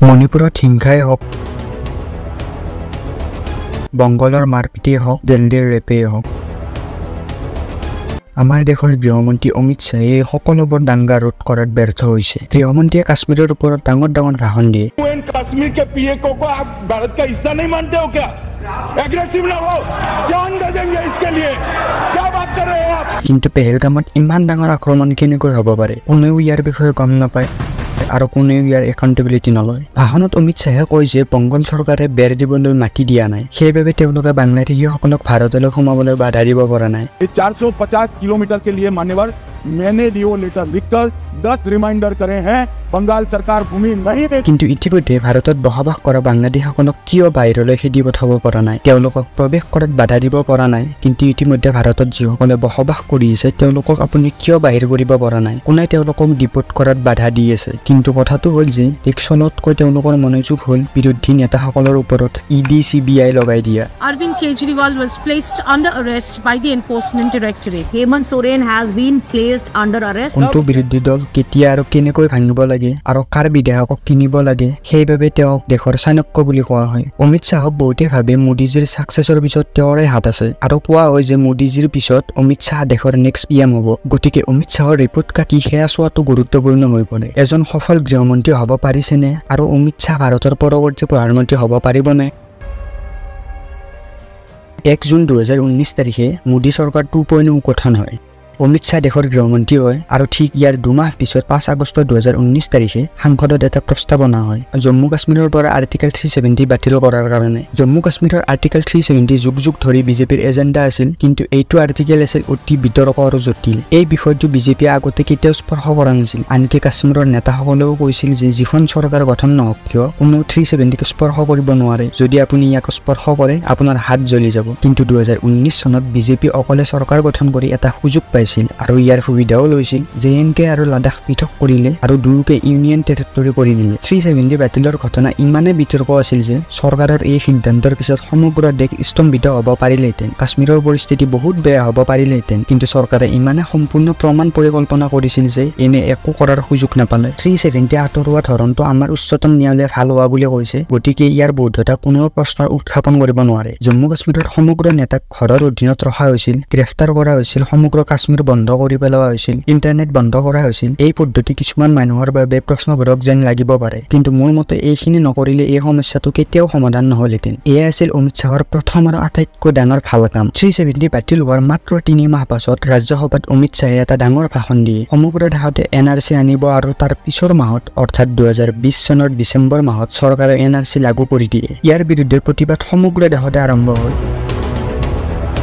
মণিপুৰত হিংসাই হওক, বংগলৰ মাৰপিটেই হওক, দিল্লীৰ ৰেপেই হওক, আমাৰ দেশৰ গৃহমন্ত্ৰী অমিত শ্বাহে এই সকলোবোৰ দাঙ্গা ৰোধ কৰাত ব্যৰ্থ হৈছে। গৃহমন্ত্ৰীয়ে কাশ্মীৰৰ ওপৰত ডাঙৰ ডাঙৰ ভাষণ দিয়ে। कश्मीर के पीए को आप भारत का हिस्सा नहीं मानते हो क्या? एग्रेसिव ना हो, जान दे देंगे इसके लिए। क्या बात कर रहे हो आप? কিন্তু পেহেলগামত ইমান ডাঙৰ আক্ৰমণ কেনেকৈ হ'ব পাৰে? কোনেও ইয়াৰ বিষয়ে গম নাপায় আৰু কোনেও ইয়াৰ একাউণ্টেবিলিটি নলয়। ভাষণত অমিত শ্বাহে কয় যে বংগল চৰকাৰে বেৰ দিবলৈ মাটি দিয়া নাই, সেইবাবে তেওঁলোকে বাংলাদেশীসকলক ভাৰতলৈ সোমাবলৈ বাধা দিব পৰা নাই। 450 किलोमीटर के लिए मान्यवर मैंने do letter लिखकर 10 रिमाइंडर करे हैं। बंगाल सरकार भूमि नहीं दे। কিন্তু ইতিমধ্যে ভাৰতত বসবাস কৰা বাংলাদেশীসকলক কিয় বাহিৰলৈ খেদি পঠাব পৰা নাই, তেওঁলোকক প্ৰৱেশ কৰাত বাধা দিব পৰা নাই? কিন্তু ইতিমধ্যে ভাৰতত যিসকলে বসবাস কৰি আছে তেওঁলোকক আপুনি কিয় বাহিৰ কৰিব পৰা নাই? কোনে তেওঁলোকক ডিপোৰ্ট কৰাত বাধা দি আছে? কিন্তু কথাটো হ'ল যে দেশখনতকৈ তেওঁলোকৰ মনোযোগ হ'ল বিৰোধী নেতাসকলৰ ওপৰত ED CBI লগাই দিয়া। Arvind Kejriwal was placed under arrest by the Enforcement Directorate. Hemant Soren has been placed under arrest. কোনটো বিৰোধী দল কেতিয়া আৰু কেনেকৈ ভাঙিব লাগে আৰু কাৰ বিধায়কক কিনিব লাগে, সেইবাবে তেওঁক দেশৰ চাণক্য বুলি কোৱা হয়। অমিত শ্বাহক বহুতে ভাবে মোদীজীৰ ছাকচেছৰ পিছত তেওঁৰে হাত আছে আৰু কোৱা হয় যে মোদীজীৰ পিছত অমিত শ্বাহ দেশৰ নেক্সট PM হ'ব। গতিকে অমিত শ্বাহৰ ৰিপৰ্ট কাটি সেয়া চোৱাটো গুৰুত্বপূৰ্ণ হৈ পৰে। এজন সফল গৃহমন্ত্ৰী হ'ব পাৰিছেনে আৰু অমিত শ্বাহ ভাৰতৰ পৰৱৰ্তী প্ৰধানমন্ত্ৰী হ'ব পাৰিবনে? 1 জুন 2019 তাৰিখে মোদী চৰকাৰ 2.0 গঠন হয়। অমিত শ্বাহ দেশৰ গৃহমন্ত্ৰী হয় আৰু ঠিক ইয়াৰ 2 মাহ পিছত 5 আগষ্ট 2019 তাৰিখে সাংসদত এটা প্ৰস্তাৱ অনা হয় জম্মু কাশ্মীৰৰ পৰা আৰ্টিকেল 370 বাতিল কৰাৰ কাৰণে। জম্মু কাশ্মীৰৰ আৰ্টিকেল 370 যুগ যুগ ধৰি বিজেপিৰ এজেণ্ডা আছিল, কিন্তু এইটো আৰ্টিকেল আছিল অতি বিতৰ্ক আৰু জটিল। এই বিষয়টো বিজেপিয়ে আগতে কেতিয়াও স্পৰ্শ কৰা নাছিল। আনকি কাশ্মীৰৰ নেতাসকলেও কৈছিল যে যিখন চৰকাৰ গঠন নহওক কিয় কোনেও 370ক স্পৰ্শ কৰিব নোৱাৰে, যদি আপুনি ইয়াক স্পৰ্শ কৰে আপোনাৰ হাত জ্বলি যাব। কিন্তু 2019 চনত বিজেপি অকলে চৰকাৰ গঠন কৰি এটা সুযোগ পাইছিল আৰু ইয়াৰ সুবিধাও লৈছিল। JNK আৰু লাডাখ পৃথক কৰিলে আৰু দুয়োকে ইউনিয়ন টেৰিটৰী কৰি দিলে। 370 বাতিলৰ ঘটনা ইমানেই বিতৰ্ক আছিল যে চৰকাৰৰ এই সিদ্ধান্তৰ পিছত সমগ্ৰ দেশ স্তম্ভিত হ'ব পাৰিলেহেঁতেন, কাশ্মীৰৰ পৰিস্থিতি বহুত বেয়া হ'ব পাৰিলেহেঁতেন। কিন্তু চৰকাৰে ইমানে সম্পূৰ্ণ প্ৰমাণ পৰিকল্পনা কৰিছিল যে এনে একো কৰাৰ সুযোগ নাপালে। 370 আঁতৰোৱা ধৰণটো আমাৰ উচ্চতম ন্যায়ালয়ে ভাল হোৱা বুলি কৈছে, গতিকে ইয়াৰ বৈধতা কোনেও প্ৰশ্ন উত্থাপন কৰিব নোৱাৰে। জম্মু কাশ্মীৰৰ সমগ্ৰ নেতাক ঘৰৰ অধীনত ৰখা হৈছিল, গ্ৰেফতাৰ কৰা হৈছিল, সমগ্ৰ কাশ্মীৰ বন্ধ কৰি পেলোৱা হৈছিল, ইণ্টাৰনেট বন্ধ কৰা হৈছিল। এই পদ্ধতি কিছুমান মানুহৰ বাবে প্ৰশ্নবোধক যেন লাগিব পাৰে, কিন্তু মোৰ মতে এইখিনি নকৰিলে এই সমস্যাটো কেতিয়াও সমাধান নহ'লহেঁতেন। এয়া আছিল অমিত শ্বাহৰ প্ৰথম আৰু আটাইতকৈ ডাঙৰ ভাল কাম। 370 বাতিল হোৱাৰ মাত্ৰ 3 মাহ পাছত ৰাজ্যসভাত অমিত শ্বাহে এটা ডাঙৰ ভাষণ দিয়ে। সমগ্ৰ দেশতে NRC আনিব আৰু তাৰ পিছৰ মাহত অৰ্থাৎ 2020 চনৰ ডিচেম্বৰ মাহত চৰকাৰে NRC লাগু কৰি দিয়ে। ইয়াৰ বিৰুদ্ধে প্ৰতিবাদ সমগ্ৰ দেশতে আৰম্ভ হ'ল।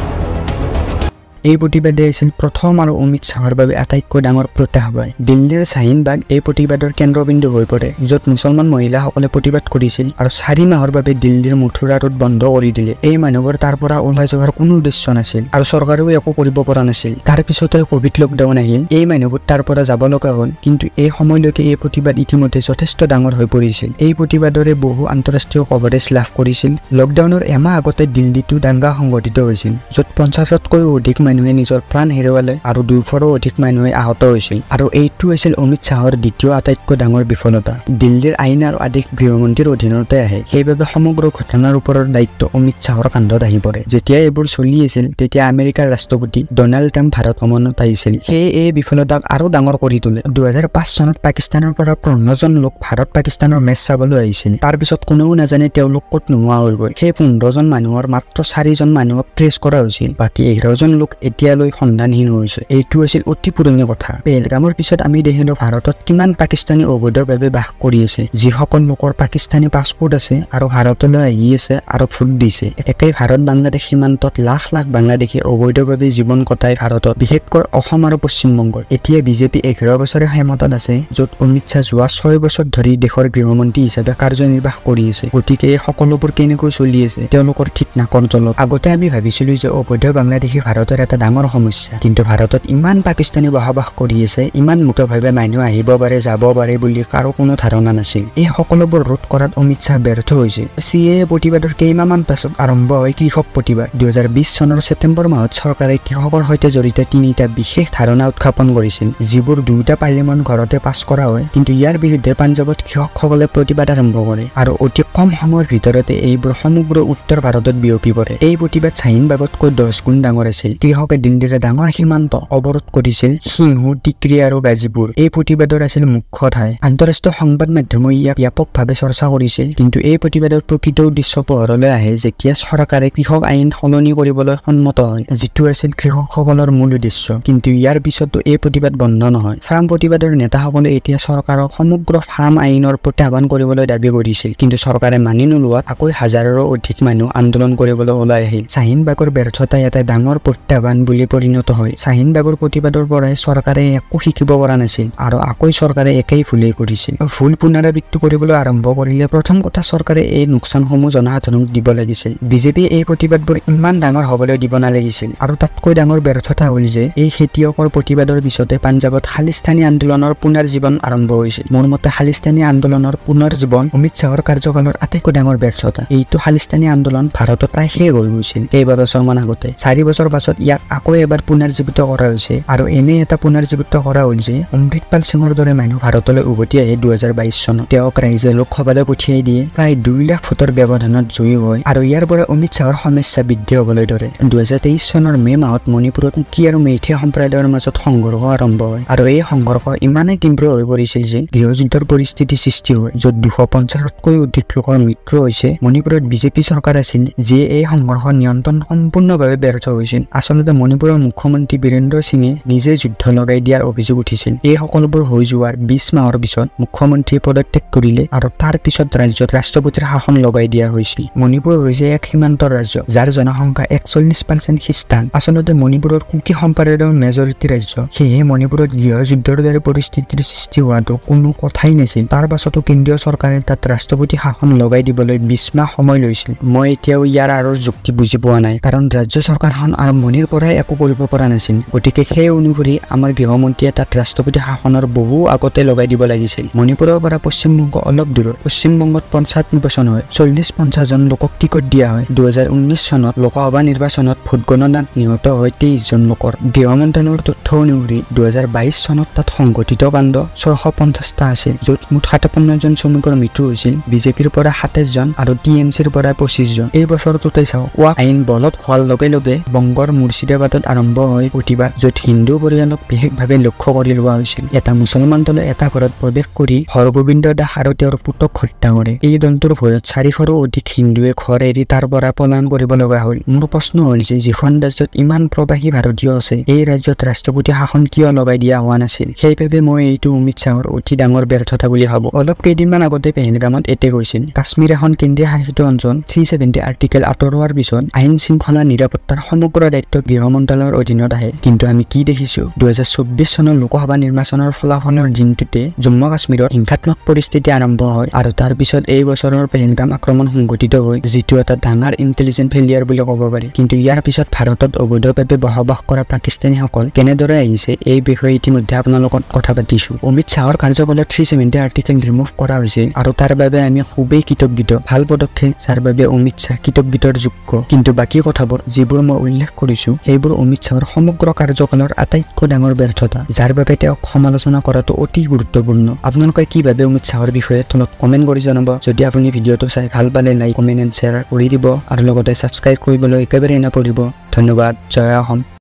এই প্ৰতিবাদে আছিল প্ৰথম আৰু অমিত শ্বাহৰ বাবে আটাইতকৈ ডাঙৰ প্ৰত্যাহ্বান। দিল্লীৰ শ্বাহিনবাগ এই প্ৰতিবাদৰ কেন্দ্ৰবিন্দু হৈ পৰে, য'ত মুছলমান মহিলাসকলে প্ৰতিবাদ কৰিছিল আৰু 4 মাহৰ বাবে দিল্লীৰ মথুৰা ৰোড বন্ধ কৰি দিলে। এই মানুহবোৰ তাৰ পৰা ওলাই যোৱাৰ কোনো উদ্দেশ্য নাছিল আৰু চৰকাৰেও একো কৰিব পৰা নাছিল। তাৰ পিছতে কভিড লকডাউন আহিল, এই মানুহবোৰ তাৰ পৰা যাব লগা হ'ল। কিন্তু এই সময়লৈকে এই প্ৰতিবাদ ইতিমধ্যে যথেষ্ট ডাঙৰ হৈ পৰিছিল। এই প্ৰতিবাদৰে বহু আন্তঃৰাষ্ট্ৰীয় কভাৰেজ লাভ কৰিছিল। লকডাউনৰ এমাহ আগতে দিল্লীতো দাঙ্গা সংঘটিত হৈছিল, য'ত 50তকৈও অধিক মানুহে নিজৰ প্ৰাণ হেৰুৱালে আৰু 200ৰো অধিক মানুহে আহত হৈছিল। আৰু এইটো আছিল অমিত শ্বাহৰ দ্বিতীয় আটাইতকৈ ডাঙৰ বিফলতা। দিল্লীৰ আইন আৰু আদেশ গৃহমন্ত্ৰীৰ অধীনতে আহে, সেইবাবে সমগ্ৰ ঘটনাৰ ওপৰৰ দায়িত্ব অমিত শ্বাহৰ কান্ধত আহি পৰে। যেতিয়া এইবোৰ চলি আছিল তেতিয়া আমেৰিকাৰ ৰাষ্ট্ৰপতি ডনাল্ড ট্ৰাম্প ভাৰত ভ্ৰমণত আহিছিল। সেয়ে এই বিফলতাক আৰু ডাঙৰ কৰি তোলে। 2005 চনত পাকিস্তানৰ পৰা 15জন লোক ভাৰত পাকিস্তানৰ মেচ চাবলৈ আহিছিল। তাৰপিছত কোনেও নাজানে তেওঁলোক ক'ত নোহোৱা হৈ গ'ল। সেই 15জন মানুহৰ মাত্ৰ 4জন মানুহক ট্ৰেছ কৰা হৈছিল, বাকী 11জন লোক এতিয়ালৈ সন্ধানহীন হৈছে। এইটো আছিল অতি পুৰণি কথা। পেহেলগামৰ পিছত আমি দেখিলো ভাৰতত কিমান পাকিস্তানী অবৈধভাৱে বাস কৰি আছে, যিসকল লোকৰ পাকিস্তানী পাছপোৰ্ট আছে আৰু ভাৰতলৈ আহি আছে আৰু ভোট দিছে। একেই ভাৰত বাংলাদেশ সীমান্তত লাখ লাখ বাংলাদেশী অবৈধভাৱে জীৱন কটাই ভাৰতত, বিশেষকৈ অসম আৰু পশ্চিমবংগত। এতিয়া বিজেপি 11 বছৰে ক্ষমতাত আছে, য'ত অমিত শ্বাহ যোৱা 6 বছৰ ধৰি দেশৰ গৃহমন্ত্ৰী হিচাপে কাৰ্যনিৰ্বাহ কৰি আছে। গতিকে এই সকলোবোৰ কেনেকৈ চলি আছে তেওঁলোকৰ ঠিক নাকৰ তলত। আগতে আমি ভাবিছিলো যে অবৈধ বাংলাদেশী ভাৰতৰ এটা ডাঙৰ সমস্যা। কিন্তু ভাৰতত ইমান পাকিস্তানী বসবাস কৰি আছে, ইমান মুক্তভাৱে মানুহ আহিব পাৰে যাব পাৰে বুলি কাৰো কোনো ধাৰণা নাছিল। এই সকলোবোৰ ৰোধ কৰাত অমিত শ্বাহ ব্যৰ্থ হৈছে। CAA প্ৰতিবাদৰ কেইমাহমান পাছত আৰম্ভ হয় কৃষক প্ৰতিবাদ। 2020 চনৰ ছেপ্টেম্বৰ মাহত চৰকাৰে কৃষকৰ সৈতে জড়িত তিনিটা বিশেষ ধাৰণা উত্থাপন কৰিছিল, যিবোৰ দুয়োটা পাৰ্লিমেণ্ট ঘৰতে পাছ কৰা হয়। কিন্তু ইয়াৰ বিৰুদ্ধে পাঞ্জাৱত কৃষকসকলে প্ৰতিবাদ আৰম্ভ কৰে আৰু অতি কম সময়ৰ ভিতৰতে এইবোৰ সমগ্ৰ উত্তৰ ভাৰতত বিয়পি পৰে। এই প্ৰতিবাদ শ্বাহীনবাগতকৈ 10 গুণ ডাঙৰ আছিল। কৃষকে দিল্লীৰ ডাঙৰ সীমান্ত অৱৰোধ কৰিছিল। সিংহু, টিকৰি আৰু গাজীপুৰ এই প্ৰতিবাদৰ আছিল মুখ্য ঠাই। আন্তঃৰাষ্ট্ৰীয় সংবাদ মাধ্যমে ইয়াক ব্যাপকভাৱে চৰ্চা কৰিছিল। কিন্তু এই প্ৰতিবাদৰ প্ৰকৃত উদ্দেশ্য পোহৰলৈ আহে যেতিয়া চৰকাৰে কৃষক আইন সলনি কৰিবলৈ সন্মত হয়, যিটো আছিল কৃষকসকলৰ মূল উদ্দেশ্য। কিন্তু ইয়াৰ পিছতো এই প্ৰতিবাদ বন্ধ নহয়। ফাৰ্ম প্ৰতিবাদৰ নেতাসকলে এতিয়া চৰকাৰক সমগ্ৰ ফাৰ্ম আইনৰ প্ৰত্যাহ্বান কৰিবলৈ দাবী কৰিছিল। কিন্তু চৰকাৰে মানি নোলোৱাত আকৌ হাজাৰৰো অধিক মানুহ আন্দোলন কৰিবলৈ ওলাই আহিল। শ্বাহীনবাগৰ ব্যৰ্থতাই এটা ডাঙৰ প্ৰত্যাহ্বান বুলি পৰিণত হয়। শ্বাহীনবাগৰ প্ৰতিবাদৰ পৰাই চৰকাৰে একো শিকিব পৰা নাছিল আৰু আকৌ চৰকাৰে একেই ভুলেই কৰিছিল। ভুল পুনৰাবৃত্তি কৰিবলৈ আৰম্ভ কৰিলে। প্ৰথম কথা, চৰকাৰে এই লোকচানসমূহ জনসাধাৰণক দিব লাগিছিল। বিজেপিয়ে এই প্ৰতিবাদবোৰ ইমান ডাঙৰ হ'বলৈ দিব নালাগিছিল। আৰু তাতকৈ ডাঙৰ ব্যৰ্থতা হ'ল যে এই খেতিয়কৰ প্ৰতিবাদৰ পিছতে পাঞ্জাৱত খালিস্তানী আন্দোলনৰ পুনৰ্জীৱন আৰম্ভ হৈছিল। মোৰ মতে খালিস্তানী আন্দোলনৰ পুনৰ্জীৱন অমিত শ্বাহৰ কাৰ্যকালৰ আটাইতকৈ ডাঙৰ ব্যৰ্থতা। এইটো খালিস্তানী আন্দোলন ভাৰতত প্ৰায় শেষ হৈ গৈছিল কেইবাবছৰমান আগতে। 4 বছৰ পাছত ইয়াক আকৌ এবাৰ পুনৰ্জীৱিত কৰা হৈছে আৰু এনে এটা পুনৰ্জীৱিত কৰা হ'ল যে অমৃতপাল সিঙৰ দৰে মানুহ ভাৰতলৈ উভতি আহে 2022 চনত। তেওঁক ৰাইজে লোকসভালৈ পঠিয়াই দিয়ে। প্ৰায় 2 লাখ ভোটৰ ব্যৱধানত জয়ী হয় আৰু ইয়াৰ পৰা অমিত শ্বাহৰ সমস্যা বৃদ্ধি হ'বলৈ ধৰে। 2023 চনৰ মে' মাহত মণিপুৰত কুকি আৰু মেইথে সম্প্ৰদায়ৰ মাজত সংঘৰ্ষ আৰম্ভ হয় আৰু এই সংঘৰ্ষ ইমানেই তীব্ৰ হৈ পৰিছিল যে গৃহযুদ্ধৰ পৰিস্থিতি সৃষ্টি হয়, য'ত 250তকৈ অধিক লোকৰ মৃত্যু হৈছে। মণিপুৰত বিজেপি চৰকাৰ আছিল যিয়ে এই সংঘৰ্ষ নিয়ন্ত্ৰণ সম্পূৰ্ণভাৱে ব্যৰ্থ হৈছিল। আচলতে মণিপুৰৰ মুখ্যমন্ত্ৰী বীৰেন্দ্ৰ সিঙে নিজে যুদ্ধ লগাই দিয়াৰ অভিযোগ উঠিছিল। এই সকলোবোৰ হৈ যোৱাৰ 20 মাহৰ পিছত মুখ্যমন্ত্ৰীয়ে পদত্যাগ কৰিলে আৰু তাৰ পিছত ৰাজ্যত ৰাষ্ট্ৰপতিৰ শাসন লগাই দিয়া হৈছিল। মণিপুৰ হৈছে এক সীমান্ত ৰাজ্য, যাৰ জনসংখ্যা 41% খ্ৰীষ্টান। আচলতে মণিপুৰৰ কুকি সম্প্ৰদায়ৰ মেজৰিটি ৰাজ্য, সেয়েহে মণিপুৰত গৃহযুদ্ধৰ দৰে পৰিস্থিতিৰ সৃষ্টি হোৱাটো কোনো কথাই নাছিল। তাৰ পাছতো কেন্দ্ৰীয় চৰকাৰে তাত ৰাষ্ট্ৰপতি শাসন লগাই দিবলৈ 20 মাহ সময় লৈছিল। মই এতিয়াও ইয়াৰ আঁৰৰ যুক্তি বুজি পোৱা নাই, কাৰণ ৰাজ্য চৰকাৰখন আৰম্ভণিৰ পৰাই একো কৰিব পৰা নাছিল। গতিকে সেই অনুসৰি আমাৰ গৃহমন্ত্ৰীয়ে তাত ৰাষ্ট্ৰপতি শাসনৰ বহু আগতে লগাই দিব লাগিছিল। মণিপুৰৰ পৰা পশ্চিমবংগ অলপ দূৰত। পশ্চিমবংগত পঞ্চায়ত নিৰ্বাচন হয়, 40-50 জন লোকক টিকট দিয়া হয়। 2019 চনত লোকসভা নিৰ্বাচনত ভোটগণনাত নিহত হয় 23 জন লোকৰ। গৃহ মন্ত্ৰালয়ৰ তথ্য অনুসৰি 2022 চনত তাত সংঘটিত কাণ্ড 650টা আছিল, য'ত মুঠ 57 জন শ্ৰমিকৰ মৃত্যু হৈছিল। বিজেপিৰ পৰা 27 জন আৰু টিএমচিৰ পৰা 25 জন। এই বছৰটোতে চাওক, ৱাক আইন বলত হোৱাৰ লগে লগে বংগৰ মুৰ্ছিদাবাদত আৰম্ভ হয় প্ৰতিবাদ, য'ত হিন্দু পৰিয়ালক বিশেষভাৱে লক্ষ্য কৰি লোৱা হৈছিল। এটা মুছলমান দলে এটা ঘৰত প্ৰৱেশ কৰি হৰগোবিন্দ দাস আৰু তেওঁৰ পুতক হত্যা কৰে। এই দলটোৰ ভয়ত 400ৰো অধিক হিন্দুৱে ঘৰ এৰি তাৰ পৰা পলায়ন কৰিব লগা হ'ল। মোৰ প্ৰশ্ন হ'ল যে যিখন ৰাজ্যত ইমান প্ৰবাসী ভাৰতীয় আছে, এই ৰাজ্যত ৰাষ্ট্ৰপতি শাসন কিয় লগাই দিয়া হোৱা নাছিল? সেইবাবে মই এইটো অমিত শ্বাহৰ অতি ডাঙৰ ব্যৰ্থতা বুলি ভাবোঁ। অলপ কেইদিনমান আগতে পেহেলগামত এটেক হৈছিল। কাশ্মীৰ এখন কেন্দ্ৰীয় শাসিত অঞ্চল। 370 আৰ্টিকেল আঁতৰোৱাৰ পিছত আইন শৃংখলা নিৰাপত্তাৰ সমগ্ৰ দায়িত্ব গৃহ মন্ত্ৰালয়ৰ অধীনত আহে। কিন্তু আমি কি দেখিছোঁ? 2024 চনৰ লোকসভা নিৰ্বাচনৰ ফলাফলৰ দিনটোতে জম্মু কাশ্মীৰত হিংসাত্মক পৰিস্থিতি আৰম্ভ হয় আৰু তাৰ পিছত এই বছৰৰ পেহেলগাম আক্ৰমণ সংঘটিত হয়, যিটো এটা ডাঙৰ ইণ্টেলিজেণ্ট ফেইলিয়াৰ বুলি ক'ব পাৰি। কিন্তু ইয়াৰ পিছত ভাৰতত অবৈধভাৱে বসবাস কৰা পাকিস্তানীসকল কেনেদৰে আহিছে এই বিষয়ে ইতিমধ্যে আপোনালোকত কথা পাতিছোঁ। অমিত শ্বাহৰ কাৰ্যকালত 370 আৰ্টিকেল ৰিমুভ কৰা হৈছে আৰু তাৰ বাবে আমি খুবেই কৃতজ্ঞ। ভাল পদক্ষেপ, যাৰ বাবে অমিত শ্বাহ কৃতজ্ঞতাৰ যোগ্য। কিন্তু বাকী কথাবোৰ যিবোৰ মই উল্লেখ কৰিছোঁ, সেইবোৰ অমিত শ্বাহৰ সমগ্ৰ কাৰ্যকালৰ আটাইতকৈ ডাঙৰ ব্যৰ্থতা, যাৰ বাবে তেওঁক সমালোচনা কৰাটো অতি গুৰুত্বপূৰ্ণ। আপোনালোকে কি ভাবে অমিত শ্বাহৰ বিষয়ে তলত কমেণ্ট কৰি জনাব। যদি আপুনি ভিডিঅ'টো চাই ভাল পালে লাইক, কমেণ্ট এণ্ড শ্বেয়াৰ কৰি দিব আৰু লগতে ছাবস্ক্ৰাইব কৰিবলৈ একেবাৰে নাপাহৰিব। ধন্যবাদ। জয় অসম।